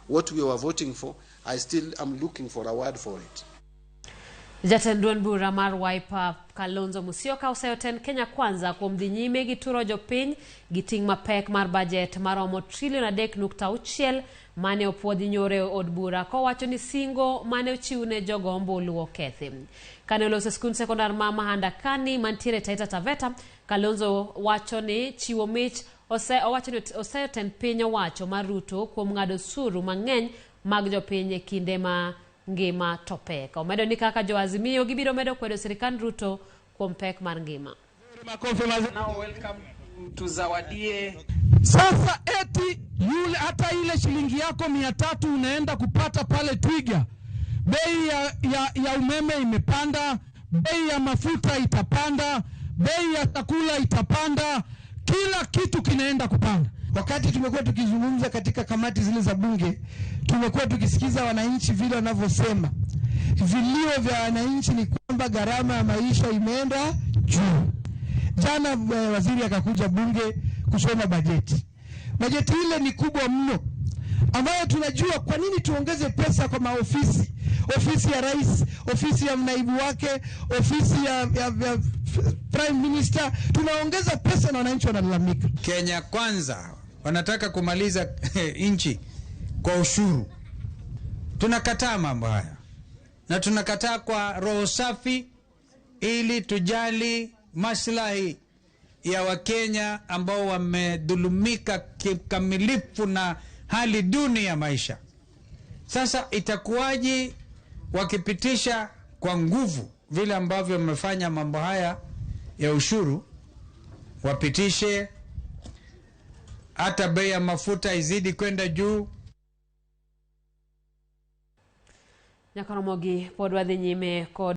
What we were voting for, I still am looking for a word for it. Jatend duond bura mar Wiper Kalonzo Musyoka oseyo tend Kenya Kwanza kuom dhi nyime gi turo jopiny gi ting' mapek mar bajet maromo trilion 3.6 mane opuodhi nyoro e od bura kowacho ni singo mane ochiw ne jogo ombulu okethi. Kane oloso e skund sekondar ma Mahandakani mantiere Taita Taveta, Kalonzo wacho ni chiwo mich ose, owacho ni oseyo tend piny owacho mar Ruto kuom ng'ado osuru mang'eny mag jopiny e kinde ma ngima to pek. Omedo ni kaka jo Azimio gibiro medo kwedo sirikand Ruto kuom pek mar ngima. Now welcome to Zawadie. Sasa eti yule hata ile shilingi yako 300 unaenda kupata pale Twiga, bei ya umeme imepanda, bei ya mafuta itapanda, bei ya chakula itapanda, kila kitu kinaenda kupanda. Wakati tumekuwa tukizungumza katika kamati zile za bunge, tumekuwa tukisikiza wananchi vile wanavyosema. Vilio vya wananchi ni kwamba gharama ya maisha imeenda juu. Jana waziri akakuja bunge kusoma bajeti. Bajeti ile ni kubwa mno, ambayo tunajua kwa nini tuongeze pesa kwa maofisi, ofisi ya rais, ofisi ya naibu wake, ofisi ya prime minister. Tunaongeza pesa na wananchi wanalalamika. Kenya Kwanza wanataka kumaliza nchi kwa ushuru. Tunakataa mambo haya na tunakataa kwa roho safi, ili tujali maslahi ya Wakenya ambao wamedhulumika kikamilifu na hali duni ya maisha. Sasa itakuwaje wakipitisha kwa nguvu vile ambavyo wamefanya mambo haya ya ushuru, wapitishe hata bei ya mafuta izidi kwenda juu? Nyakoromogi pod wadhi nyime kod